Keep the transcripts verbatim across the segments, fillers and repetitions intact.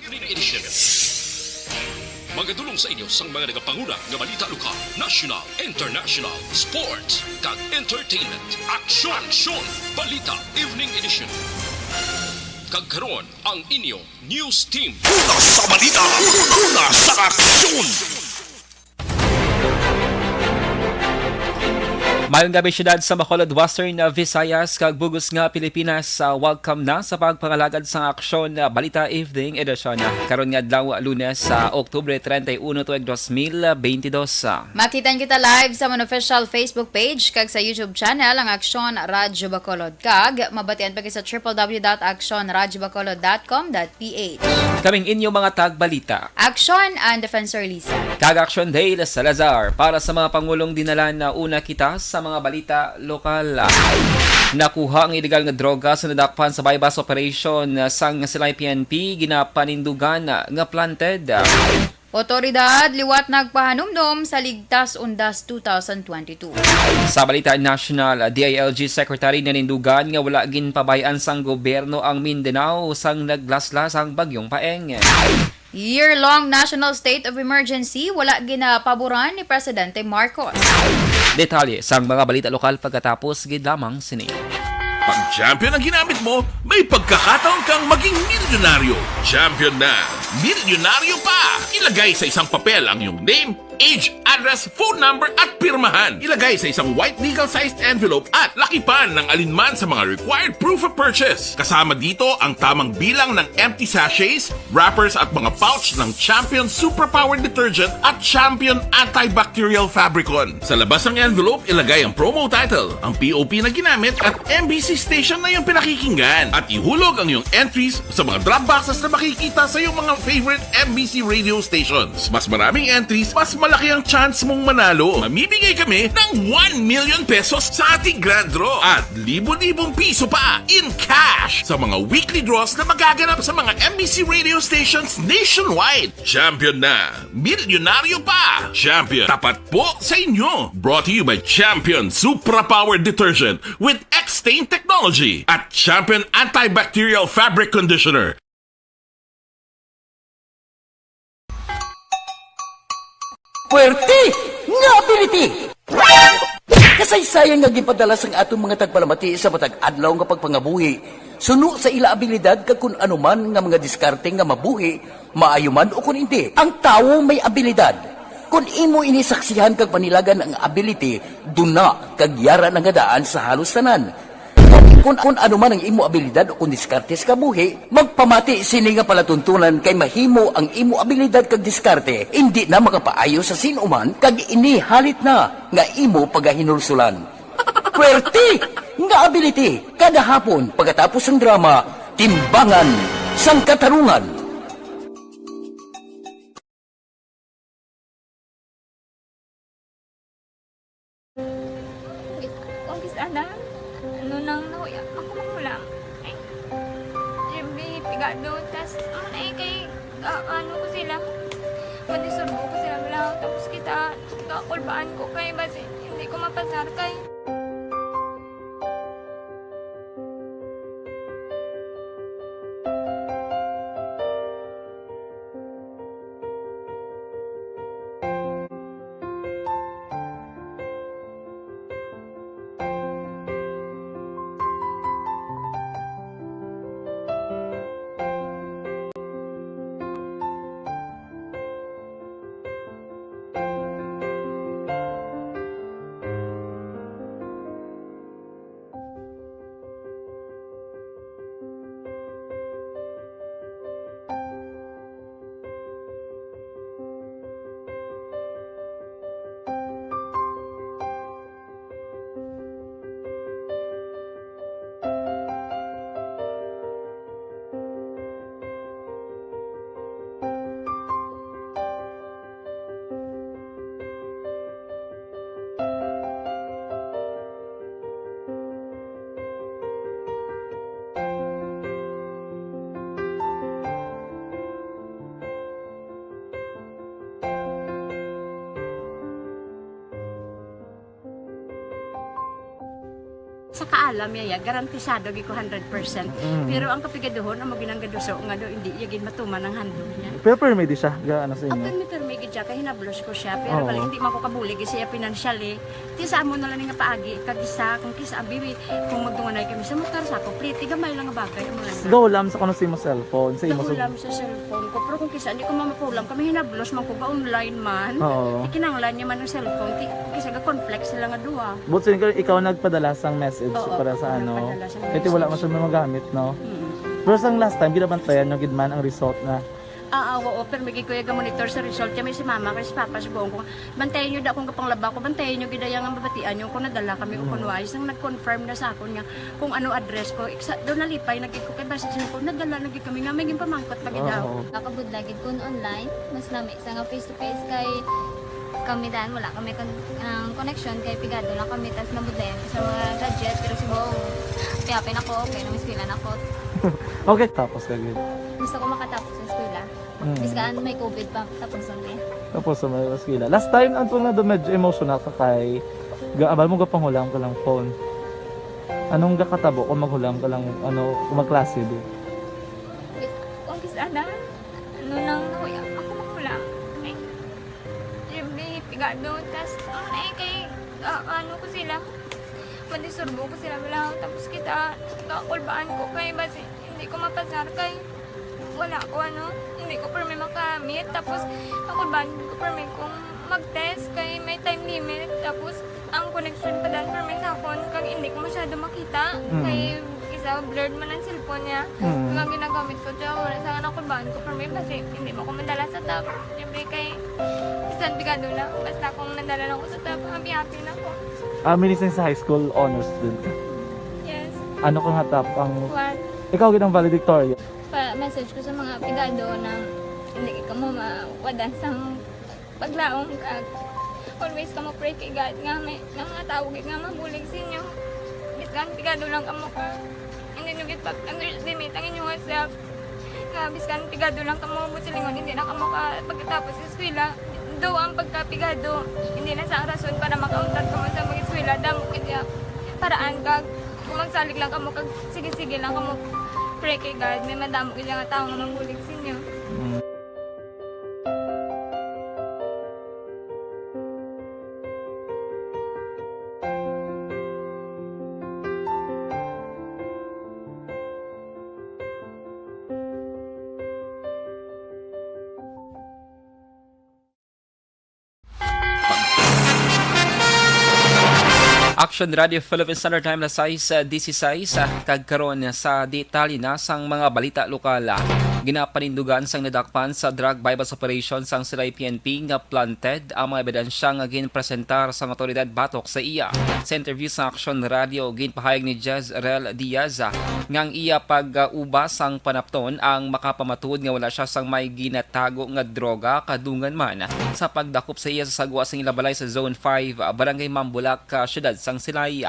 Evening Edition. Magadulong sa inyo sang mga nagapanguna nga balita lokal, national, international, sports, kag entertainment. Aksyon! Aksyon! Balita Evening Edition. Kag karon, ang inyo news team. Una sa balita, una sa aksyon. Mayong gabi, siyudad sa Bacolod, Western Visayas, kag bug-os nga Pilipinas. Ah, welcome na sa pagpangalagad sang Aksyon, ah, Balita Evening Edition. Ah, karon nga adlaw, Lunes, sa Oktubre treinta y uno, tuig dos mil veintidós. Ah, Makitan kita live sa amon official Facebook page kag sa YouTube channel, ang Aksyon Radyo Bacolod. Kag mabatian pa kita sa triple W dot aksyon radyo bacolod dot com dot P H. Kaming inyo mga tagbalita. Aksyon and Defensor Lisa. Kag Aksyon Dale Salazar para sa mga pangulong dinalan. Una kita sa mga balita lokal. Nakuha ang illegal nga droga sa nadakpan sa buy-bust operation sang Silay P N P, ginapanindugan nga planted. Otoridad liwat nagpahanumdom sa Ligtas Undas two thousand twenty-two. Sa balita national, D I L G Secretary nanindugan nga wala ginpabay-an sang gobyerno ang Mindanao sang naglaslas ang Bagyong Paeng. Year-long national state of emergency wala ginapaboran ni Presidente Marcos. Detalye sang mga balita lokal pagkatapos gid lamang sini. Pag champion ang ginamit mo, may pagkakataon kang maging milyonaryo. Champion na, milyonaryo pa! Ilagay sa isang papel ang iyong name, age, address, phone number, at pirmahan. Ilagay sa isang white legal-sized envelope at lakipan ng alinman sa mga required proof of purchase. Kasama dito ang tamang bilang ng empty sachets, wrappers, at mga pouch ng Champion Superpower Detergent at Champion Antibacterial Fabricon. Sa labas ng envelope, ilagay ang promo title, ang P O P na ginamit, at M B C station na iyong pinakikinggan. At ihulog ang iyong entries sa mga drop boxes na makikita sa iyong mga favorite M B C radio stations. Mas maraming entries, mas malaki ang chance mong manalo. Mamimigay kami ng one million pesos sa ating grand draw at libo-libong piso pa in cash sa mga weekly draws na magaganap sa mga M B C radio stations nationwide. Champion na! Milyonaryo pa! Champion, tapat po sa inyo! Brought to you by Champion Supra Power Detergent with X-Stain Technology at Champion Antibacterial Fabric Conditioner. Puwerte nga ability! Kasaysayan nga ginpadala sang aton mga tagpalamati sa matag adlaw nga pagpangabuhi, suno sa ila abilidad kag kun ano man nga mga diskarte nga mabuhi, maayo man o kun indi, ang tawo may abilidad. Kun imo ini saksihan kag panilagan ang ability, duna kag yara na nga daan sa halos tanan. Kun, kun ano man ang imo abilidad o kun diskarte sa kabuhi, magpamati sini nga palatuntunan kay mahimo ang imo abilidad kag diskarte indi na makapaayo sa sin-o man kag ini halit na nga imo pagahinulsulan. Puwerte nga ability kada hapon pagkatapos sang drama, Timbangan sang Katarungan. Kung kis-, ana, ano nang nahuya, ako magulang. Ay, siyempre, pigado, tas, ano na eh, kay, ga-, ano ko sila, madisturbo ko sila, wala, tapos kita, kakulbaan ko kay, basi, hindi ko mapasar kay. Kaalam niya, ya, garantisado gid ko hundred percent. Mm. Pero ang kapigaduhon, amo ginang gaduso nga do, hindi iya gid matuman ang handog niya. Pero permi di siya, ga, ano sa inyo? Permi, permi gid siya, kay hinablos ko siya. Pero Oo. bali, hindi man ko kabulig siya financially. Ti sa amo na lang nga paagi, kag isa, kung kisa, abi, kung magdunganay kami sa motor, sa complete, gamay lang nga bagay, amo lang. Gahulam sa kuno sa imo cellphone, sa imo Gahulam sa cellphone ko, pero kung kisa, hindi ko mamapulam, kami hinablos man ko, ga-online man. Oo. Ikinanglan niya man ang cellphone, ti, kisa ga-conflict sila nga duha. But sin-, ikaw nagpadala sang message Oo, para sa ako ano? nagpadala sang Kaya ti wala man message. siya may magamit, no? Mm. Pero sang last time, ginabantayan nyo gid man ang result na? Ah, ah, oo, pero may gid ko yung monitor sa result. Kaya may si mama, kay si papa, subukan ko. Bantayan nyo da akong kapanglaba ko, bantayan nyo gid ang mabatian nyo kung nadala kami o Mm. kung wais. Nang nag-confirm na sa akon nga kung ano address ko, iksa, doon nalipay na gid ko kay basta siya ko, nadala na gid kami nga may ginpamangkot pa gid Oo. ako. Nakabudlay gid kun online, mas lami sa nga face to face kay kami dan wala kami kon-, ang connection kay pigado lang kami tas nabudlayan ko sa mga gadget pero si Bong, piyapin ako, okay na may eskwela na ako. Okay, tapos ka gid. Gusto ko makatapos sa eskwela. Mm. Bisan may covid pa, tapos ang eh. Tapos sa may eskwela. Last time, ang tunga do medyo emotional ka kay ga-, abal mo gapanghulam ka lang phone. Anong gakatabo kung maghulam ka lang, ano, kung magklase di? Kung kisa na, ano nang nahuya, ako maghulam. Ay, yung may pigado, tas, ano na eh, kay, ah, ano ko sila, mandisturbo ko sila, wala, tapos kita, kakulbaan ko kay, basi, hindi ko mapasar kay, wala ko, ano, hindi ko permi makamit, tapos, kakulbaan ko permi kung mag-test kay may time limit, tapos, ang connection pa dan permi sa akon, kag hindi ko masyado makita, Mm. kay, isa, blurred man ang cellphone niya, Mm. kag ang ginagamit ko, tsaka wala sa kakulbaan ko permi, basi, hindi mo ko madala sa top. Siyempre kay bisan pigado na ako, basta kung nadala lang ko sa top, happy-happy na ako. Ah, meaning sa high school honors student ka? Yes. Ano ka nga top ang One. Ikaw gid ang valedictorian? Pa-message ko sa mga pigado na hindi ka mo mawadan sa paglaom ka. Always ka mo pray kay God nga may, nga mga tawo gid nga mabulig sa inyo. Bisan pigado lang kamo ka. Hindi nyo gid pag-underestimate ang inyong self. Nga bisan pigado lang kamo, buot silingon, hindi na kamo ka pagkatapos sa eskwela. Do ang pagkapigado, hindi na sa ang rason para makauntat kamo sa mag-eskwela. Damo gid ya paraan kag kung magsalig lang kamo kag sige-sige lang kamo pray kay God, may madamo gid nga tawo nga mabulig sa inyo. Mm. Action Radio Philippine Standard Time, alas sais, ah, dieciséis, ah, kag karon sa detalye na sang mga balita lokal. Ah, ginapanindugan sang nadakpan sa drug buy-bust operation sang Silay P N P nga planted ang mga ebidensya nga ginpresentar sang awtoridad batok sa iya. Sa interview sa Action Radio, ginpahayag ni Jezrel Diaz, ah, nga ang iya pag-uba sang panapton ang makapamatuod nga wala siya sang may ginatago nga droga kadungan man sa pagdakop sa iya sa sagwa sang ila balay sa Zone five, Barangay Mambulak, ah, siyudad sang Silay.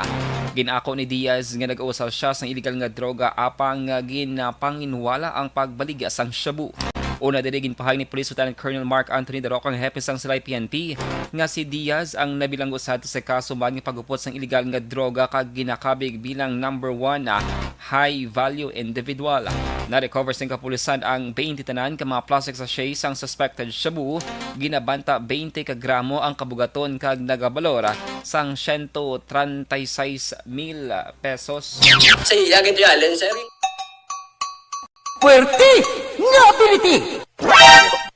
Gin-ako ni Diaz nga nag-usa siya sang iligal nga droga apang, ah, ginapanginwala ang pagbaligya sang shabu. Una diri, ginpahayag ni Police Lieutenant Colonel Mark Anthony Daroca, ang hepe sang Silay P N P, nga si Diaz ang nabilanggo sadto sa kaso man nga paghupot sang iligal nga droga kag ginakabig bilang number one, ah, high value individual. Na-recover sang kapulisan ang twenty tanan ka mga plastic sachet sang suspected shabu, ginabanta twenty ka gramo ang kabugaton kag nagabalor sang siyento treinta y seis mil pesos. Sa iya gid yalin, sir. Puwerte nga ability!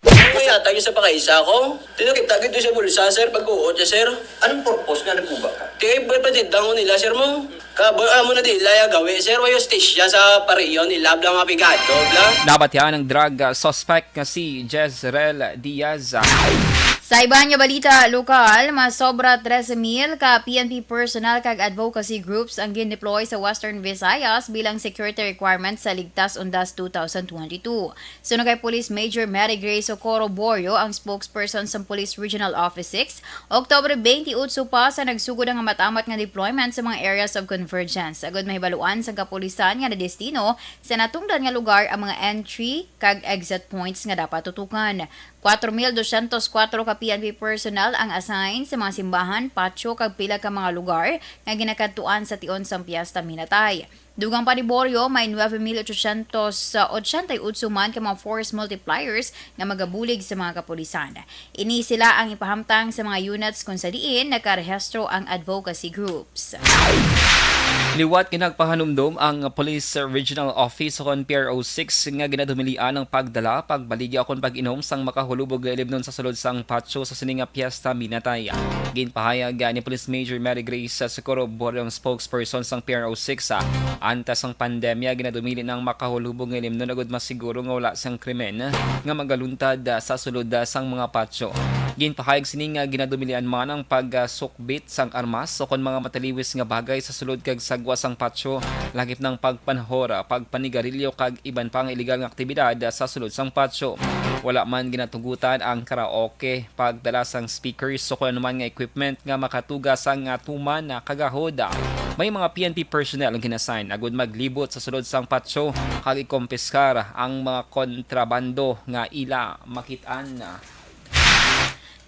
Kaya tayo sa pakaisa ko. Tinakita gid to sa bulsa, sir, pag-uot siya, sir. Anong purpose nga nagkuba ka? Kay ba, patindang ko nila, sir, mo? Ka, ba, amo na di laya gawi, sir. Wa justisya sa pariyon nila, bla, mga pigado, bla. Nabatian ang drug, ah, suspect nga si Jezrel Diaz. Sa iban nga balita lokal, mas sobra trese mil ka P N P personnel kag advocacy groups ang gin-deploy sa Western Visayas bilang security requirement sa Ligtas Undas two thousand twenty-two. Suno kay Police Major Mary Grace Socorro Borio, ang spokesperson sa Police Regional Office six, Oktubre twenty-eight pa sa nagsugod ang amat-amat nga deployment sa mga areas of convergence convergence. Agud mahibaluan sang kapulisan nga nadestino sa natungdan nga lugar ang mga entry kag exit points nga dapat tutukan. Kwatro mil dosyentos kwatro ka P N P personnel ang assign sa mga simbahan, patio, kag pila ka mga lugar nga ginakadtuan sa tion sang Piesta Minatay. Dugang pa ni Borio, may nuebe mil ochocientos ochenta y ocho man ka mga force multipliers nga magabulig sa mga kapulisan. Ini sila ang ipahamtang sa mga units kung sa diin nakarehistro ang advocacy groups. Liwat ginagpahanumdom ang Police Regional Office o kon P R O six nga ginadumilian ang pagdala, pagbaligya o kon pag-inom sang makahulubog nga ilimnon sa sulod sang patio sa sini nga Piesta Minatay. Ginpahayag ni Police Major Mary Grace Socorro Borio, spokesperson sang P R O six, ah, antas sang pandemya, ginadumili ang makahulubog nga ilimnon agud masiguro nga wala sang krimen nga magaluntad, ah, sa sulod, ah, sang mga patio. Ginpahayag sini nga ginadumilian man ang pagsukbit sang armas o kon mga mataliwis nga bagay sa sulod kag sagwa sang patio, lakip ng pagpanahor, pagpanigarilyo kag iban pa nga iligal nga aktibidad sa sulod sang patio. Wala man ginatugutan ang karaoke, pagdala sang speakers o kon anuman nga equipment nga makatuga sang, ah, tuman, ah, kagahod. May mga P N P personnel ang ginasign agud maglibot sa sulod sang patio kag ikompiskar ang mga kontrabando nga ila makit-an.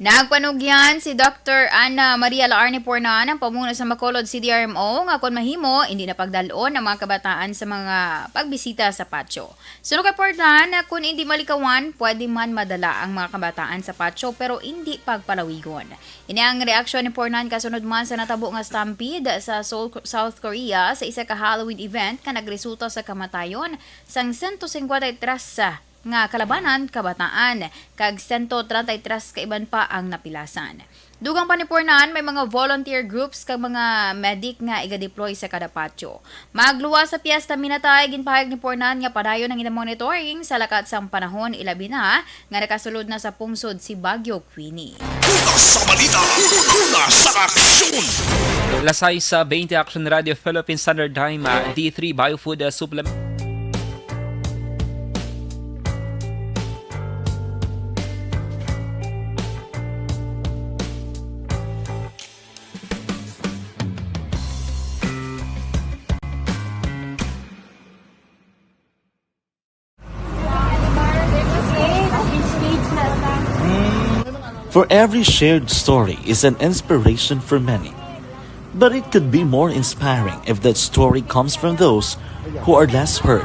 Nagpanugyan si Doctor Ana Maria Laarne Pornan, ang pamuno sa Bacolod C D R M O, nga kon mahimo, hindi na pagdalon ang mga kabataan sa mga pagbisita sa patio. Suno kay Pornan, kung hindi malikawan, pwede man madala ang mga kabataan sa patio pero hindi pagpalawigon. Ini ang reaksyon ni Pornan kasunod man sa natabo nga stampede sa Seoul, South Korea, sa isa ka Halloween event nga nagresulta sa kamatayon sang sento singkwenta y tres nga kalabanan, kabataan, kag sento treinta y tres ka iban pa ang napilasan. Dugang pa ni Pornan, may mga volunteer groups kag mga medic nga iga-deploy sa kada patio. Magluwas sa Piesta Minatay, ginpahayag ni Pornan nga padayon ang ila monitoring sa lakat sang panahon, ilabi na nga nakasulod na sa pungsod si Baguio Queenie. Una sa balita, una sa aksyon. Lasay sa twenty Action Radio Philippine Standard Time, ah, D three Biofood, ah, Supplement. For every shared story is an inspiration for many. But it could be more inspiring if that story comes from those who are less heard.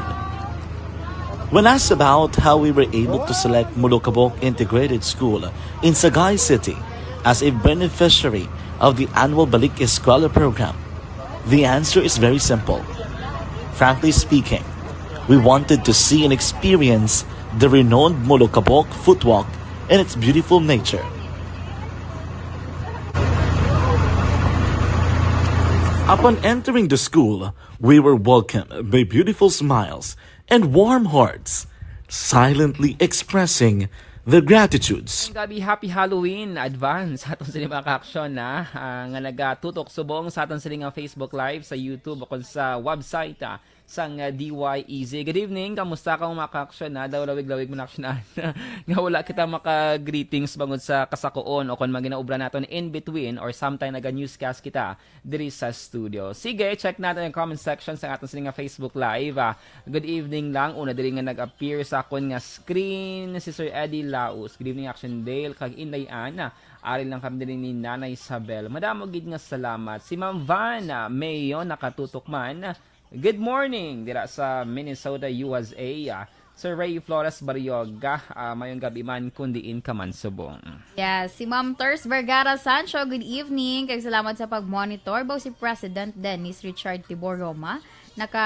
When asked about how we were able to select Molokabok Integrated School in Sagay City as a beneficiary of the annual Balik Eskwela program, the answer is very simple. Frankly speaking, we wanted to see and experience the renowned Molokabok Footwalk and its beautiful nature. Upon entering the school, we were welcomed by beautiful smiles and warm hearts, silently expressing their gratitudes. Gabi, happy Halloween advance sa aton sini mga ka-aksyon na, ah, nga nagatutok subong sa aton sini nga Facebook Live, sa YouTube, o kon sa website, ah, sang, ah, D Y E Z. Good evening, kamusta ka, mga ka-aksyon na? Daw lawig-lawig man aksyon na nga wala kita maka-greetings bangod sa kasakuon o kon mga ginaobra naton in between or sometime naga-newscast kita diri sa studio. Sige, check natin ang comment section sa aton sini nga Facebook Live. Ah, good evening lang. Una diri nga nag-appear sa akon nga screen, si Sir Eddie Laus. Good evening, Action Dale, kag Inday Ana. Ari lang kami diri ni Nanay Isabel. Madamo gid nga salamat. Si Ma'am Van, ah, Mayo, nakatutok man. Good morning dira sa Minnesota, U S A. Ah, Sir Ray Flores Barrioga, ah, mayong gabi man kun diin ka man subong. Yes, si Ma'am Ters Vergara Sancho, good evening, kag salamat sa pag-monitor. Baw si President Dennis Richard Tibor Roma, naka,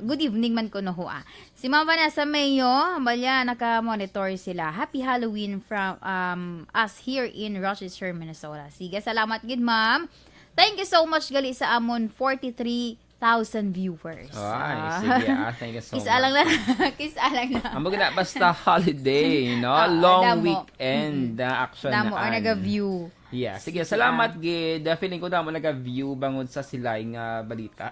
good evening man kuno ho, ah. Si Ma'am Vanessa Mayo, balya, naka-monitor sila. Happy Halloween from, um, us here in Rochester, Minnesota. Sige, salamat gid, ma'am. Thank you so much gali sa amon forty-three thousand viewers. Ay, ah, sige, ah, thank you so much. Kis-a lang na. Kis-a lang na. Amo gina, basta holiday, no? Oo, long damo. Weekend, mm-mm, na action. Damo na, or ay, naga-view. Yeah, sige, salamat gid. Ah, feeling ko damo naga-view bangod sa silay nga balita.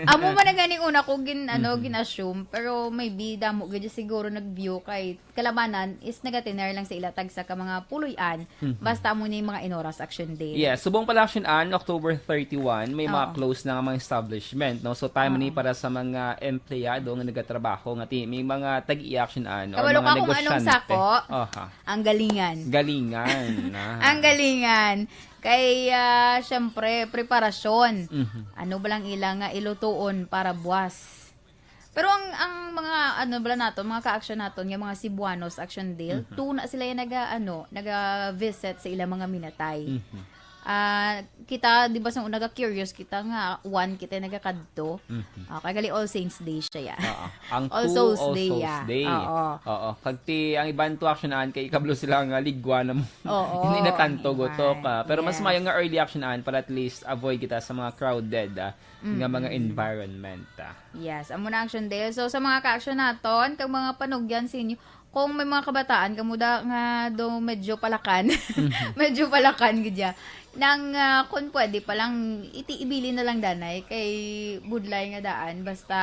Amo man na ganing una ko gin-, ano, Mhm. gin-assume, pero maybe damo gid siguro nag-view kay kalabanan is nagatiner lang sa ila tagsa ka mga puloy-an, Mhm. basta amo ni mga Enoras Action Day. Yeah, subong pala Action An, October thirty-one, may mga Oo. close na nga mga establishment, no? So, time ni Oo. para sa mga empleyado nga nagatrabaho nga ti-, may mga tag-iya Action An or Kabalo mga ka kung anong negosyante. sako? Aha. Ang galingan. Galingan, ah. Ang galingan. Kay, ah, syempre, preparasyon. Mhm. Ano ba lang ila nga ilutuon para buwas? Pero ang, ang mga, ano bala naton, mga ka-action naton, nga mga Cebuanos, Action Dale, Mhm. tuna sila yung naga, ano, naga-visit sa ilang mga minatay. Mhm. Ah, kita, di ba, sa una, curious kita nga, one kita nagakadto. Mhm. Ah, kay gali All Saints Day siya, ya. Oo. Ang All two Souls All Day, Souls ya. Day. Oo. Oo. Kag ti, ang iban to Action An, kay ikablo sila nga ligwa na mo. Oo, Hindi na tanto ang gutok, iban. ah. Pero mas Yes. maayo nga early Action An para at least avoid kita sa mga crowded, ah, nga mga Mm-mm. environment, ah. Yes, amo na Action Dale. So, sa mga ka-action naton, kag mga panugyan sa inyo, kung may mga kabataan, kamo da nga do medyo palakan, Mhm. medyo palakan gid ya. Nang, ah, kung pwede pa lang, iti-, ibili na lang danay, kay budlay nga daan, basta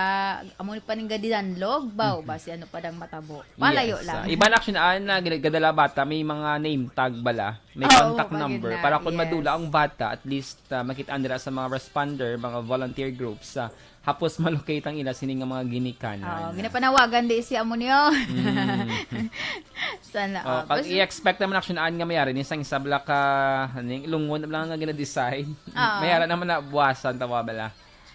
amo pa ning gadidanlog, baw, Mhm. basi ano pa dang matabo. Palayo Yes, lang. ah, iban Action An, ah, gina-, gadala bata, may mga name tag bala, may Oo, contact pa gid number, na. para kung Yes. madula ang bata, at least, ah, makita nila sa mga responder, mga volunteer groups, ah, hapos malocate ang ila sini nga mga ginikanan. Oo, ginapanawagan di siya mo niyo. Mm. Sana, Oh, oh. Kag Basta i-expect naman Action An nga mayari ni sang isab la ka, ning lungon lang nga gina-decide. Oo. Mayara naman na buwasan, tawa bala.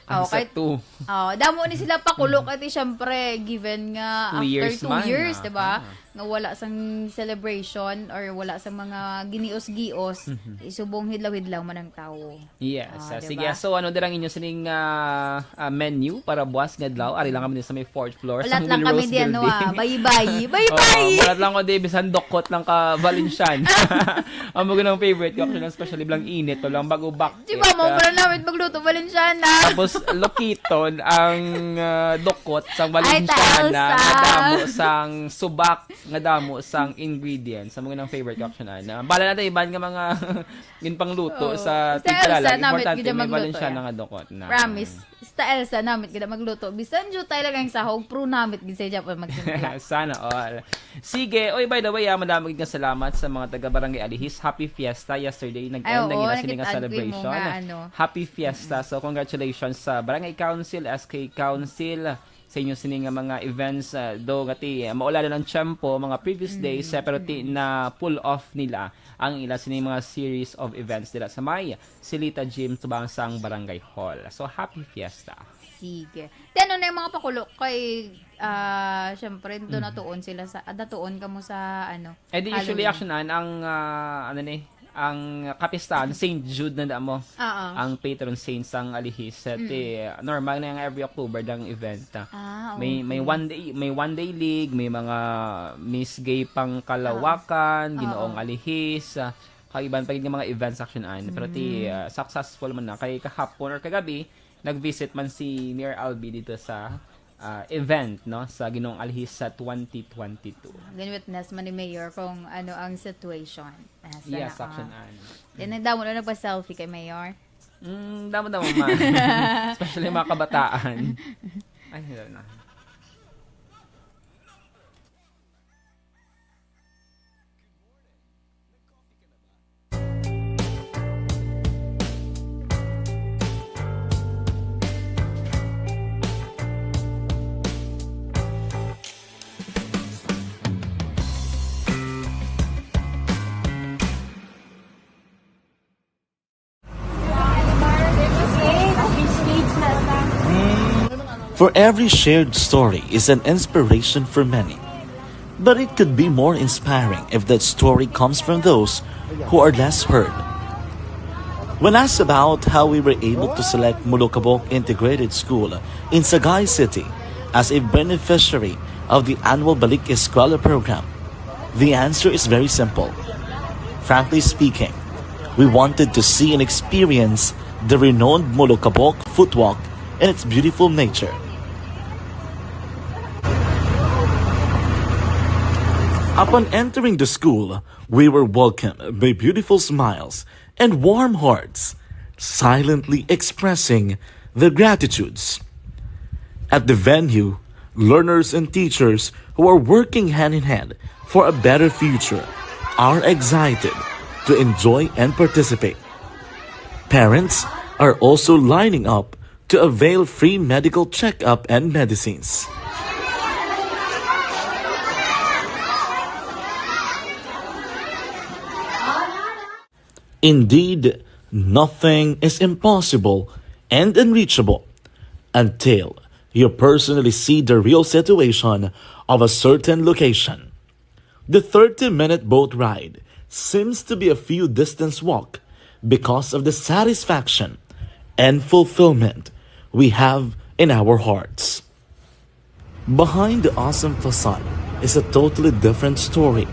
Ang Okay. sa two. Oh, damo ni sila pakulok, ati, syempre, given nga Two after years two man, years, ah, di ba? ah. Nga wala sang celebration or wala sang mga ginios-gios, Mhm. isubong hidlaw-hidlaw man ang tawo. Yes. Ah, Ah, di sige. ba? So, ano dirang inyo sining, ah, ah, menu para buwas nga adlaw? Ari lang kami sa may fourth floor Ulat sa lang Will kami Rose di, ano, ah, Building. Bayi-bayi. Bayi-bayi! Oo, ulat lang ko di, bisan dokot lang ka Valenciana. Amo ginang favorite ko, actually, especially bilang init, to lang bago bak-, Di ba, mo, ah, para namin magluto, Valenciana. Tapos, lokiton ang, ah, dokot sang Ay, Valenciana, taos, nga ah. damo sang subak, nga damo sang ingredients. Amo ginang favorite ko, actually, na. Bala natin, iban nga mga ginpangluto Oo. sa Sa tigkilala. Elsa, namit Importante, gid may magluto, Valenciana ya. nga dokot na. Promise. Sta Elsa, namit gid magluto. Bisan jutay lang ang sahog, pero namit gid sa Japan magtimpla. Sana all. Sige, oy, by the way, ah, madamo gid nga salamat sa mga taga Barangay Alihis. Happy Fiesta yesterday, nag-end Ay, ang oo, ila sini nga nakita ko mo celebration. nga, ano. Happy Fiesta. Mm-mm. So, congratulations sa Barangay Council, S K Council, sa inyo sini nga mga events, ah, do nga ti, ah, maulalan ang tiyempo, mga previous Mm, days, eh, pero ti mm. na pull off nila ang ila sini mga series of events nila sa may Silita Gym, tubang sang Barangay Hall. So, happy fiesta. Sige. Ti ano na yung mga pakulo kay, ah, syempre, doon Mm. natuon sila sa, ah, natuon ka mo sa, ano, Eh, di usually, Halloween. Action An, ang, ah, ano ni, ang kapistahan, Saint Jude na damo. Oo. Ang patron saint sang Alihis. Ti, Mm. normal na yung every October dang event, ah. Ah, May, may okay. one day, may one day league, may mga Miss Gay pang Kalawakan, Oo. Ginoong Oo. Alihis, ah, kag iban pa gid nga mga events, Action An. Pero ti, Mm. ah, successful man na. Kay kahapon or kagabi, nag-visit man si Mayor Albi dito sa, ah, event, no, sa Ginoong Alihis sa twenty twenty-two. Gin-witness man ni Mayor kung ano ang situation. Ah, sana Yes, all. Action An. Then, ang damo na nagpa-selfie kay Mayor. Mm, damo-damo man. Especially mga kabataan. Ay, hello na. For every shared story is an inspiration for many. But it could be more inspiring if that story comes from those who are less heard. When asked about how we were able to select Molokabok Integrated School in Sagay City as a beneficiary of the annual Balik Eskwela program, the answer is very simple. Frankly speaking, we wanted to see and experience the renowned Molokabok footwalk and its beautiful nature. Upon entering the school, we were welcomed by beautiful smiles and warm hearts, silently expressing their gratitudes. At the venue, learners and teachers who are working hand in hand for a better future are excited to enjoy and participate. Parents are also lining up to avail free medical checkup and medicines. Indeed, nothing is impossible and unreachable until you personally see the real situation of a certain location. The thirty-minute boat ride seems to be a few distance walk because of the satisfaction and fulfillment we have in our hearts. Behind the awesome facade is a totally different story,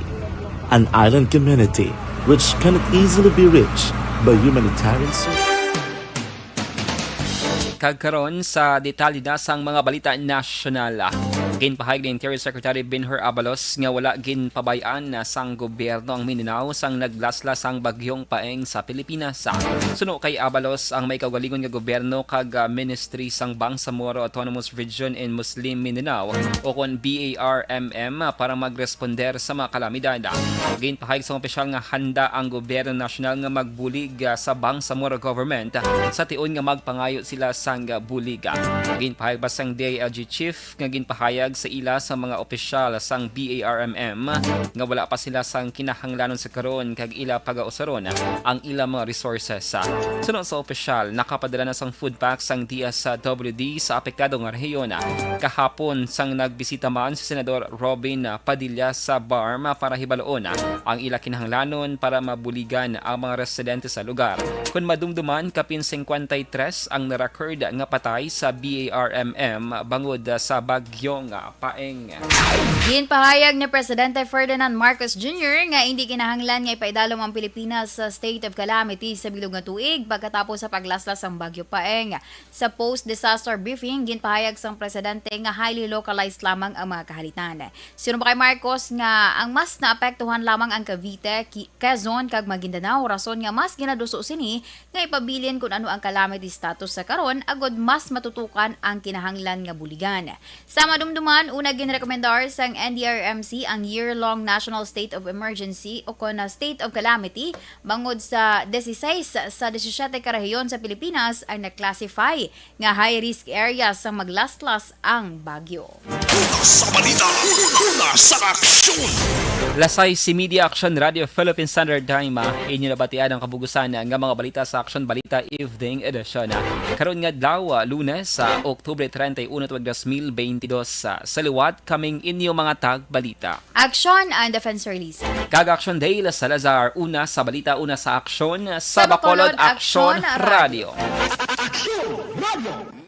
an island community which cannot easily be reached by humanitarian service. Kag karon sa detalye na sang mga balita nasyonal. Ginpahayag ni Interior Secretary Benhur Abalos nga wala ginpabay-an na sang gobyerno ang Mindanao sang naglaslas sang bagyong Paeng sa Pilipinas. Suno kay Abalos, ang may kaugalingon nga gobyerno kag ah, Ministry sang Bangsamoro Autonomous Region in Muslim Mindanao, o kon B A R M M, para magresponder sa mga kalamidad. Ginpahayag sang opisyal nga handa ang gobyerno nasyonal nga magbulig ah, sa Bangsamoro government sa tion nga magpangayo sila sang bulig. Ginpahayag pa sang D I L G chief nga ginpahayag sa ila sa mga opisyal sang B A R M M nga wala pa sila sang kinahanglanon sa karon kag ila pagausaron ang ila mga resources. Suno sa opisyal, nakapadala na sang food packs ang D S W D sa apektado nga rehiyon. Kahapon, sang nagbisita man si Senador Robin Padilla sa BARMM para hibaluon ang ila kinahanglanon para mabuligan ang mga residente sa lugar. Kon madumduman, kapin singkwenta y tres ang na-record nga patay sa B A R M M bangod sa bagyong Paeng. Ginpahayag ni Presidente Ferdinand Marcos Junior nga indi kinahanglan nga ipaidalom ang Pilipinas sa state of calamity sa bilog nga tuig pagkatapos sa paglaslas sang Bagyo Paeng. Sa post-disaster briefing, ginpahayag sang presidente nga highly localized lamang ang mga kahalitan. Sinuno pa kay Marcos nga ang mas naapektuhan lamang ang Cavite, Qui-, Quezon, kag Maguindanao, rason nga mas ginaduso sini nga ipabilin kon ano ang calamity status sa karon agod mas matutukan ang kinahanglan nga buligan. Sa madumduman, una ginrekomendar sang N D R M C ang year-long national state of emergency o kon na state of calamity bangod sa dieciséis sa diecisiete ka rehiyon sa Pilipinas ang na-classify nga high-risk areas sang maglaslas ang bagyo. Una sa balita, una sa aksyon. Lasay si Media Action Radio Philippine Standard Time, ah, inyo nabatian ang kabugusan nga mga balita sa Action Balita Evening Edition. Karon nga adlaw, ah, Lunes, sa Oktubre treinta y uno, tuig dos mil veintidós, ah, sa liwat kaming inyo mga tagbalita. Action and Defense Release. Kag Action Dale Salazar, una sa balita, una sa aksyon, sa Bacolod Action Radio. Aksyon Radio.